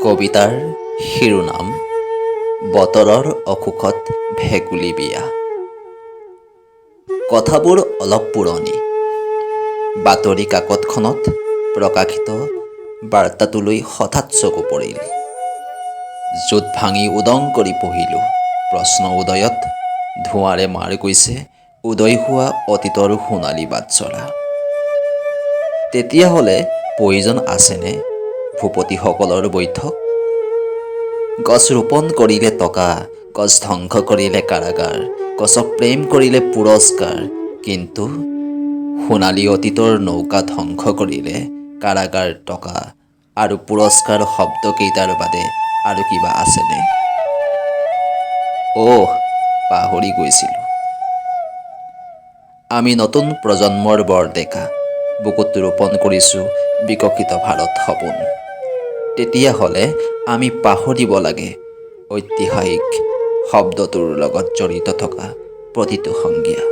কবিতাৰ শিৰোনাম বতৰৰ অসুখত ভেকুলী বিয়া। কথাবোৰ অলপ পুৰণি। বাতৰি কাকতখনত প্ৰকাশিত বাৰ্তাটোলৈ হঠাৎ চকু পৰিল। জোঁট ভাঙি উদং কৰি পঢ়িলোঁ। প্ৰশ্ন উদয়ত ধোঁৱাৰে মাৰ গৈছে উদয় হোৱা অতীতৰ সোণালী বাটচৰা। তেতিয়াহ'লে প্ৰয়োজন আছেনে ভূপতিসকলৰ বৈঠক? গছ ৰোপণ কৰিলে টকা, গছ ধ্বংস কৰিলে কাৰাগাৰ, গছক প্ৰেম কৰিলে পুৰস্কাৰ, কিন্তু সোণালী অতীতৰ নৌকা ধ্বংস কৰিলে কাৰাগাৰ, টকা আৰু পুৰস্কাৰ শব্দকেইটাৰ বাদে আৰু কিবা আছেনে? অহ, পাহৰি গৈছিলোঁ। আমি নতুন প্ৰজন্মৰ বৰ ডেকা, বুকুত ৰোপণ কৰিছোঁ বিকশিত ভাৰত সপোন। তেতিয়াহ'লে আমি পাহৰিব লাগে ঐতিহাসিক শব্দটোৰ লগত জড়িত থকা প্ৰতিটো সংজ্ঞা।